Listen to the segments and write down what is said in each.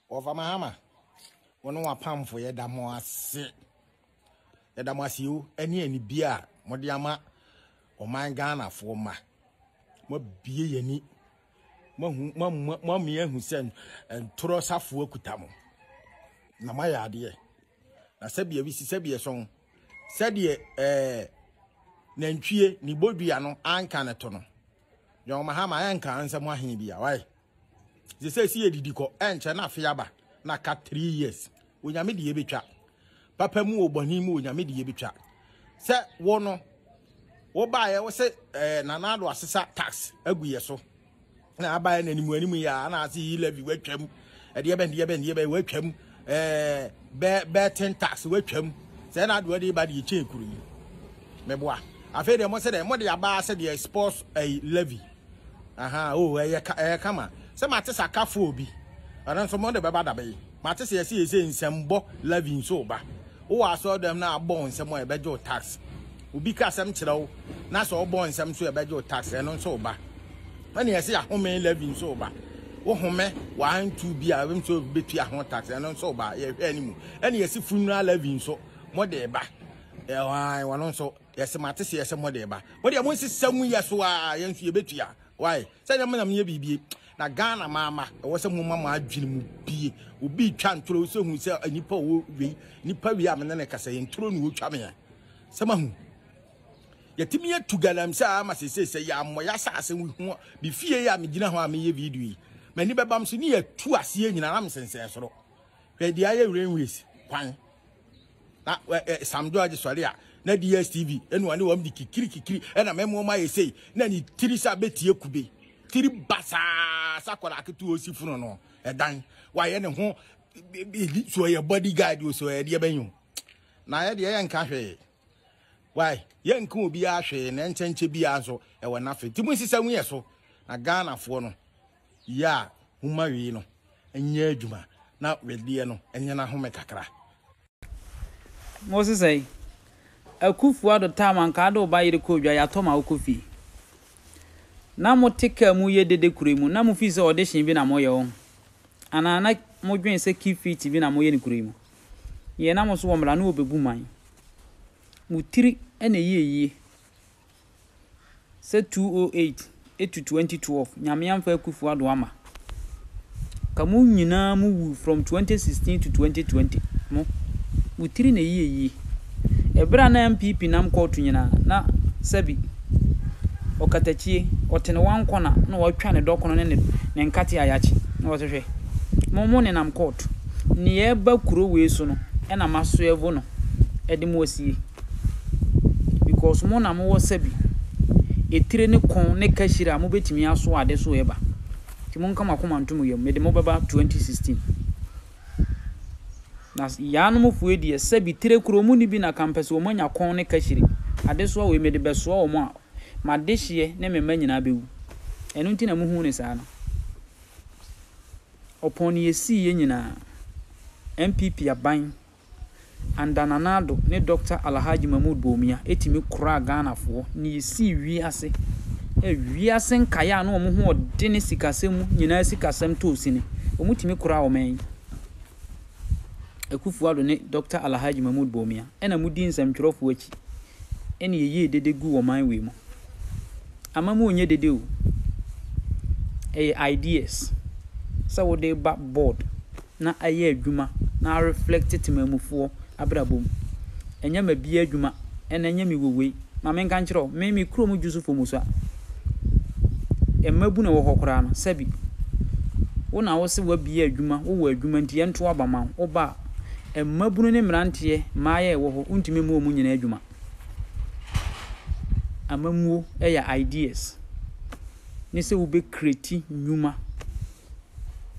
Wɔfa Mahama, wo ne w'apamfo yɛda mo ase. Yɛda mo ase o, ɛne anibie a mode ama ɔman Ghanafoɔ mma. Moabie yɛn ani. Moahu, moama yɛahu sɛ ntorɔ safoɔ akuta mo. Na moayɛ adeɛ. Na sɛdeɛ wisi, sɛdeɛ sɔn, sɛdeɛ ɛɛ nantwie ne bodua no anka ne to no. John Mahama ɛnka nsɛm ahe bi a, wae. Sɛ sɛ si yɛdidi kɔ, ɛnkyɛ na afe aba, na ka 3 years. Onyame de yɛbɛtwa. Papa mu o, bɔne mu o, Onyame de yɛbɛtwa. Sɛ wo no, wo baeɛ wo se eh, Nana Addo asesa tax agu yɛ so. Na abaeɛ na animu animu yɛ a, na ase yi levy watwam. Ɛdeɛ bɛn, deɛ bɛn, deɛ bɛn, watwam. Eh, bɛ, bɛten tax watwam. Sɛ na adoa de ba deɛ kyɛn kuro yi. Meboa. Afei deɛ mo sɛ dɛ, mo de aba sɛ deɛ sports eh, levy. Aha, oh, ɛyɛ ka, ɛyɛ kama. Sɛ mate sɛ akafoɔ bi, ɛno nso mo de bɛba dabe yi. Mate sɛ yɛsɛ yɛsɛ nsɛmbɔ levy nso ba. Wowɔ asɔre dɛm na abɔ wo nsɛm a ɛbɛgye wo tax. Obi ka asɛm kyerɛ wo na sɛ ɔbɔ nsɛm nso ɛbɛgye wo tax, ɛno nso ba. Ɛne yɛsɛ yɛahome levy nso ba. Wo home 1 2 bi a nso bɛtua ho tax, ɛno nso ba. Yɛhwɛ anim. Ɛne yɛsɛ funeral levy nso mo de ba. Ɛwɔ wɔn nso yɛsɛ mate sɛ yɛsɛ mo de ba. Mo deɛ mo nsesa mu yɛ so a yɛn nso yɛbɛtua. Why? Sɛ nyɛ mo na meyɛ biribi na Ghana maama ɛwɔ sɛ mo ma mo adwene mu bie. Obi twa ntoro sɛ hu sɛ nipa wɔ wei nipa wei a me ne ne kasa yɛ ntoro na otwa me a. Sɛ mahu. Yɛtumi atu galamsey a ama sese sɛ yɛammɔ yɛ asase ho me fie a megyina hɔ a meyɛ video yi. M'ani bɛbam so ne yɛtu aseɛ nyinaa na mesensɛn soro. Hwɛ deɛ ayɛ railways kwan. Na Sam George sɔre a na DSTV ɛna ɔne wɔn de kikiri kikiri ɛna mɛmo wɔn ayɛ sei na ne tiri sɛ abɛtie kube tiri basaa sɛ akwadaa ketewa osi funu no ɛdan wayɛ ne ho so ɔyɛ bodyguard o so ɔyɛ deɛ bɛn o na yɛ deɛ yɛnka hwee why yɛnka obiara hwee na nkyɛnkyɛ biara nso ɛwɔ n'afe nti mo nsesa hu yɛ so na Ghanafoɔ no yɛ a homa wei no nyɛ adwuma na wedeɛ no nyɛ n'ahome kakra. Mo se sɛn? Akuffo Addo time anka ade wo ba yere kɔ odwa yɛatɔ ma wokɔ fie. Na mo te car mu yɛ dede kuro yi mu na mo feel sɛ audition bi na mo yɛ wɔn anaa na mo dwen sɛ keep fit bi na mo yɛ no kuro yi mu. Yɛ na mo so wɔ mmara no wɔ bɛbu man. Mo tiri na ɛyɛ yie. Sɛ 208 to 2012 Nyame amfa Akuffo Addo amma ka mo nyinaa mo wu from 2016 to 2020 mo mo tiri na ɛyɛ yie. Ɛberɛ a na NPP nam kɔɔto nyinaa na sɛbi ɔkatakyie ɔte ne one corner na watwa ne dɔkono ne ne nkate a yakye na ɔse hwɛ mo mo nenam court nea ɛba kuro wei so no ɛna masoɛvo no ɛde mo asie. Because mo na mowɔ sɛbi etire ne kɔn ne kahyire a mobɛtumi aso ade so ɛba. Nti monka mo akoma nto mo yam. Mede mo bɛba 2016. Na yaanom foɔ deɛ sɛbi tire kuro mu ni bi na ka mpɛ sɛ wɔn anya kɔn ne kahyire. Adesoa wei mede bɛsoa wɔn a m'adehyeɛ ne me mma nyinaa bɛwu. Ɛno nti na mohu ne saa no. Ɔpɔn ne yɛsii yɛ nyinaa. NPP aban Under Nana Addo ne Doctor Alhaji Mahmood Bawumia tumi koraa Ghanafoɔ na yɛsii wiase ɛ wiase nkaeɛ a na wɔn ho ɔdene sikasɛm mu nyinaa sikasɛm tɔɔ sini. Wɔn tumi koraa ɔman yi. Akufo Addo ne Doctor Alhaji Mahmood Bawumia ɛna modi nsɛmtwerɛfoɔ akyi ɛna yɛyɛɛ dede gu ɔman wei mu. Ama mu ɔnyɛ dede o. Ɛyɛ ideas sɛ wode ba board na ayɛ adwuma na areflect temamufoɔ abrabɔ mu. Ɛnyɛ ma bi adwuma ɛna ɛnyɛ me wɔ wei. Ma menka nkyerɛ wo, me me kurom dwu so mu so a, mmabu na ɛwɔ hɔ koraa no, sɛbi wo na wo se woabie adwuma, wowɔ adwuma nti yɛnto aba ma wo. Woba a, mmabunu ne mmeranteɛ, mmaayɛ a ɛwɔ hɔ, wontumi mmu wɔn nyinaa adwuma. Amammuo yɛ ideas ne sɛ wobɛ create nnwuma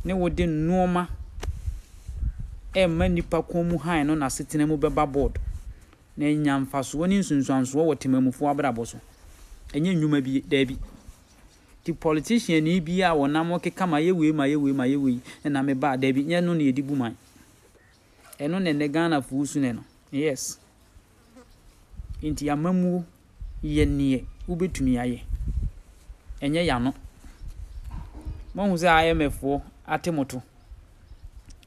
ne wode nneɛma ɛrema nnipa kɔn mu hann no n'asetena mu bɛba board na anya mfasoɔ ne nsunsuansoɔ wɔ temamufoɔ abrabɔ so. Ɛnyɛ nnwuma bi, daabi. Nti politician ni bi a wɔnam keka ma yɛ wei ma yɛ wei ma yɛ wei na meba a daabi nyɛ no na yɛde bu man. Ɛno na ɛnɛ Ghanafoɔ su no. Yes. Nti amammuo yɛ neɛ wobɛtumi ayɛ. Ɛnyɛ y'ano. Moahu sɛ IMF foɔ ate mo to.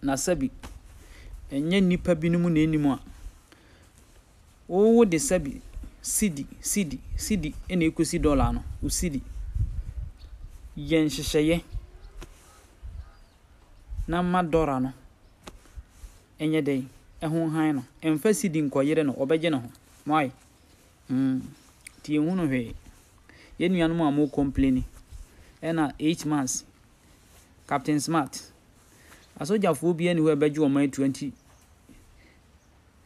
Na sɛbi, ɛnyɛ nnipa binom na ɛnnim a, wo de sɛbi cedi, cedi, cedi na ɛkɔsi dɔla no, wo cedi. Yɛ nhyehyɛeɛ na ma dɔla no ɛnyɛ dɛn, ɛho hann no. Ɛmfa cedi nkɔyere no, ɔbɛgye ne ho. Why? Nti yɛnhunu hwee. Yɛn nuanom a mo complaini, ɛna 8 months, Captain Smart, asogyafoɔ biara ni hɔ a ɛbɛgye ɔman 20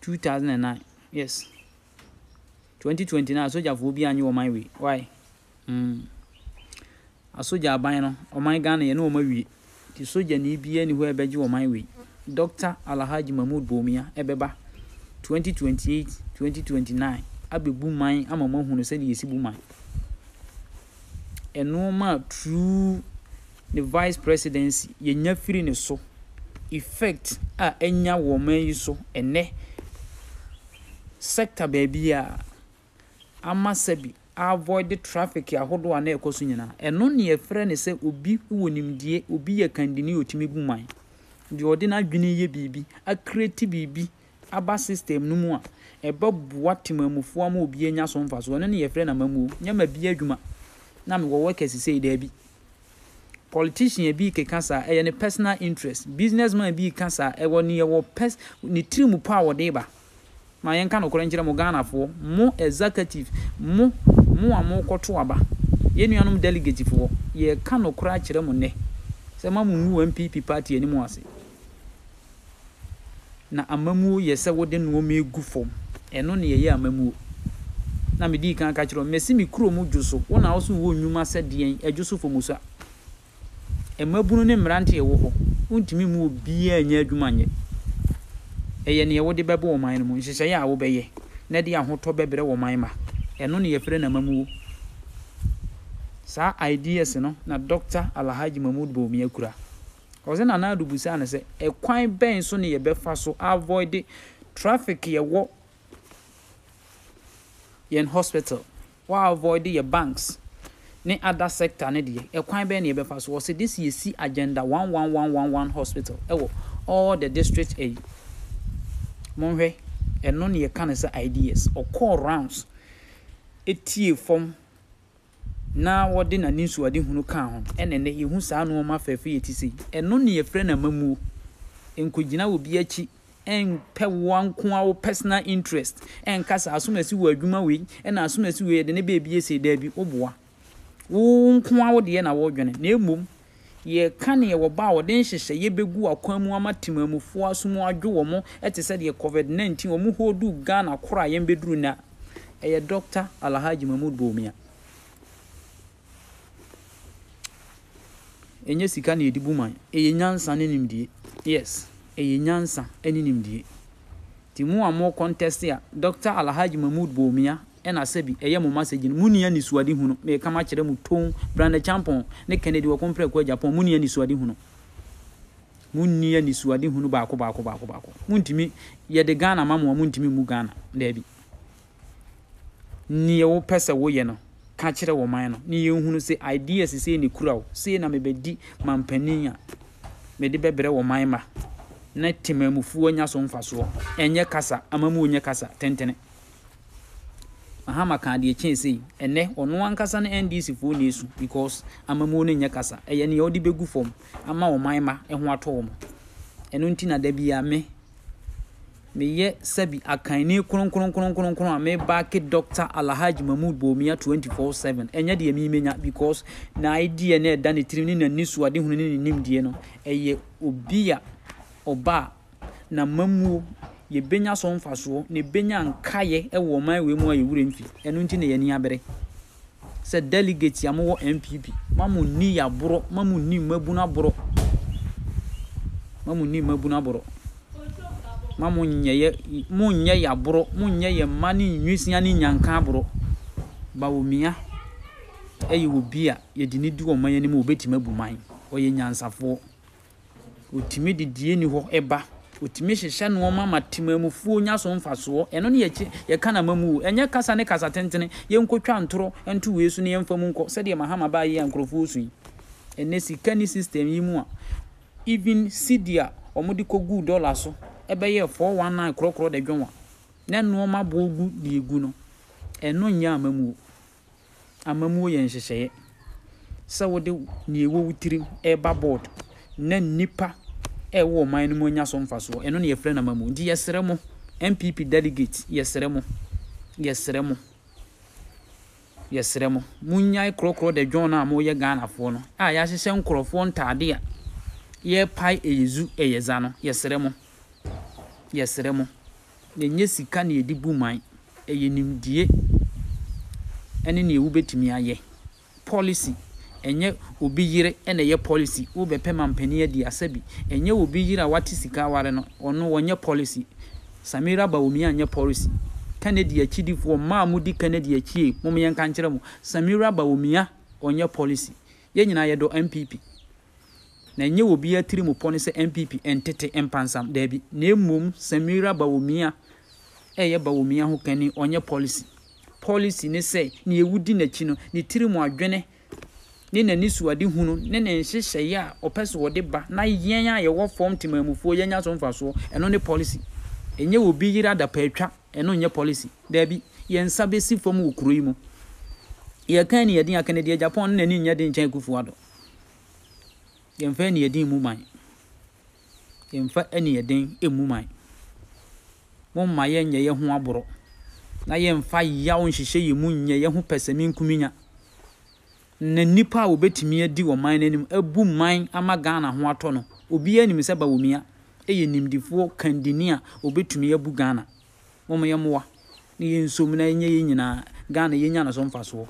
2009, yes, 2029 asogyafoɔ bi anye ɔman wei. Why? Asogya aban no, ɔman Ghana yɛ ne wɔn awie. Nti sogyani biara ni hɔ a ɛbɛgye ɔman wei. Dr. Alhaji Mahmood Bawumia ɛbɛba 2028, 2029 abɛbu man ama mo ahunu sɛdeɛ yɛsi bu man. Ɛnoɔma a through ne vice presidency yɛnya firi ne so, effect a ɛnya wɔ ɔman yi so ɛnɛ, sector baabi a ama sɛbi avoid traffic ahodoɔ a na ɛkɔ so nyinaa. Ɛno ne yɛfrɛ ne sɛ obi wɔ nimdeɛ, obi yɛ kandini a otumi bu man. Deɛ ɔde n'adwene yɛ biribi, acreate biribi aba system no mu a ɛbɛboa temamufoɔ ama obi anya so mfasoɔ. Ɛno ne yɛfrɛ no amammuo. Nyɛ ma bi adwuma na mewɔ workers sei, daabi. Politician bi keka saa, ɛyɛ ne personal interest. Businessman bi ka saa, ɛwɔ ne ɛwɔ pers ne tirim pa a wɔde ba. Ma yɛnka nokorɛ nkyerɛ mo Ghanafoɔ, mo executive, mo a mokɔto aba, yɛn nuanom delegatefoɔ, yɛka nokorɛ akyerɛ mo nnɛ sɛ ma mo ngu NPP party anim ase. Na amammuo yɛ sɛ wode nneɛma egu fam. Ɛno ne yɛyɛ amammuo. Na medii kan ka kyerɛ wo, mɛsi me kurom dwo so, wo na wo so wɔ nnwuma sɛ deɛn ɛdwo so fam sa. Mmabunu ne mmeranteɛ wɔ hɔ, wontumi mu obiara nyɛ adwuma nyɛ. Ɛyɛ neɛ wode bɛbɔ ɔman no mu, nhyehyɛeɛ a wobɛyɛ na ɛde ahotɔ bɛbrɛ ɔman ma. Ɛno ne yɛfrɛ no amammuo. Saa ideas no na Dr. Alhaji Mahmood Bawumia kura. Ɔsɛ Nana Addo busaa no sɛ, ɛkwan bɛn so ne yɛbɛfa so avoid traffic yɛwɔ yɛn hospital, wa avoid yɛ banks ne other sector ne deɛ, ɛkwan bɛn ne yɛbɛfa so? Ɔsɛ this yɛsi Agenda 11111 hospital ɛwɔ all the district ɛyi. Monhwɛ, ɛno ne yɛka no sɛ ideas. Ɔkɔɔ rounds, ɛtie fam na wɔde n'ani nsuadehunu kaa ho, ɛna ɛnɛ yɛhu saa nneɛma fɛɛfɛ yɛ ti sei. Ɛno ne yɛfrɛ no amammuo. Nkɔgyina obi akyi ɛmpɛ wo nko ara wo personal interest, ɛnka sɛ asomasi wɔ adwuma wei ɛna asomasi wei yɛde ne baabi ese. Daabi, woboa wo nko ara wo deɛ na wɔredwene. Na mmom yɛka neɛ wɔba a wɔde nhyehyɛeɛ bɛgu akwan mu ama temamufoɔ aso mu adwo wɔn, ɛte sɛ deɛ COVID-19 wɔn hold Ghana koro a yɛn bɛduru na ɛyɛ Dr. Alhaji Mahmood Bawumia. Ɛnyɛ sika na yɛde bu man, ɛyɛ nyansa ne nimdeɛ. Yes, ɛyɛ nyansa ne nimdeɛ. Nti mo a mo contest a, Dr. Alhaji Mahmood Bawumia ɛna sɛbi ɛyɛ mo message no. Mo ni anisoade hunu, meka ma kyerɛ mo ton Brandon Champon ne Kennedy Wɔkomprɛko Japan, mo ni anisoade hunu. Mo nni anisoade hunu baako baako baako baako. Montumi yɛde Ghana ma mo a, montumi mu Ghana. Daabi. Neɛ wopɛ sɛ woyɛ no, ka kyerɛ wɔ man no ne yɛnhunu sɛ ideas sei ne kura wo sei na mebɛdi mampanin a mede bɛbrɛ wɔ man ma na temamufoɔ anya so mfasoɔ. Ɛnyɛ kasa amamuo, nyɛ kasa tentene. Mahama ka adeɛ kyɛn sei, ɛnɛ ɔno ankasa ne NDC foɔ na esu because amamuo no nyɛ kasa, ɛyɛ nea ɔde bɛgu fam ama ɔman ma ɛho atɔ wɔn. Ɛno nti na da bi a me meyɛ sɛbi akanni kronkronkronkron a mebaake Dr. Alhaji Mahmood Bawumia 24/7. Ɛnyɛ deɛ memenya because na idea na ɛda ne tirim ne n'ani so adehunu ne ne nimdeɛ no, ɛyɛ obi a ɔba a na mamuo yɛbɛnya so mfasoɔ na yɛbɛnya nkaeɛ wɔ ɔman wei mu a yɛwura mfi. Ɛno nti na yɛni abere sɛ delegate a mowɔ NPP, ma mo nni yɛaborɔ, ma mo nni mmabunu aborɔ, ma mo nni mmabunu aborɔ, ma mo nyɛ yɛ, mo nyɛ yɛaborɔ, mo nyɛ yɛ mma ne nwisia ne nyanka aborɔ. Bawumia ɛyɛ obi a yɛde ne di ɔman anim a obɛtumi abu man. Ɔyɛ nyansafoɔ. Ɔtumi de deɛ ni hɔ ɛba. Ɔtumi hyehyɛ nneɛma ma temamufoɔ nya so mfasoɔ. Ɛno ne yɛkyi yɛka na mamu o. Ɛnyɛ kasa ne kasa tentene. Yɛnkɔtwa ntorɔ nto wei so ne yɛmfa mu nkɔ sɛdeɛ Mahama baa yi a nkurɔfoɔ su yi. Ɛnɛ sika ne system yi mu a, even cedi a wɔde kɔguu dɔla so bɛyɛɛ 419 korɔkorɔ de dwonwa na nnoɔma boɔ gu deɛ ɛgu no, ɛno nyɛ amammuo. Amammuo yɛ nhyehyɛeɛ. Sɛ wode deɛ ɛwɔ wo tirim reba board na nnipa a ɛwɔ ɔman no mu anya so mfasoɔ, ɛno na yɛfrɛ no amammuo. Nti yɛsrɛ mo, NPP delegate, yɛsrɛ mo, yɛsrɛ mo, yɛsrɛ mo, monnyae korɔkorɔ the dwon no a moyɛ Ghanafoɔ no a yɛahyehyɛ nkorɔfoɔ ntaade a yɛrepae ɛyɛ zu ɛyɛ za no, yɛsrɛ mo, yɛsrɛ mo. Ɛnyɛ sika na yɛde bu man, ɛyɛ nimdie ne deɛ wobɛtumi ayɛ. Policy, ɛnyɛ obi yere na ɛyɛ policy, wobɛpɛ mampanin adi asa bi. Ɛnyɛ obi yere a wate sika aware no, ɔno ɔnyɛ policy. Samira Bawumia nyɛ policy. Kennedy akyidifoɔ, mmaa a modi Kennedy akyi ei, mom yɛnka nkyerɛ mo, Samira Bawumia ɔnyɛ policy. Yɛn nyinaa yɛdɔ NPP. Na ɛnyɛ obiara tirimupɔ ne sɛ NPP ntete mpansam, daabi, na mmom Samira Bawumia ɛyɛ Bawumia ho kani, ɔnyɛ policy. Policy ne sɛ nea wodi n'akyi no, ne tirim adwene ne n'anisoadehunu ne ne nhyehyɛeɛ a ɔpɛ sɛ ɔde ba na yɛn a yɛwɔ fam temanmufoɔ yɛnya so mfasoɔ, ɛno ne policy. Ɛnyɛ obi yere adapaatwa, ɛno nyɛ policy. Daabi, yɛn nsa bɛsi fam wɔ kuro yi mu. Yɛka aniɛden a, Kennedy Agyapong no n'ani nyɛ den nkyɛn Akufo-Addo. Yɛmfa aniɛden mmu man. Yɛmfa aniɛden mmu man. Momma yɛnyɛ yɛn ho aborɔ na yɛmfa yaw nhyehyɛ yɛn mu nyɛ yɛn ho pɛsɛmenkominya. Na nnipa a wɔbɛtumi adi ɔman no anim abu man ama Ghana ho atɔ no, obiara nim sɛ Bawumia yɛ nimdefoɔ kandini a ɔbɛtumi abu Ghana. Momma yɛmmoa na yɛnsom na ɛnyɛ yɛn nyinaa Ghana yɛnya no so mfasoɔ.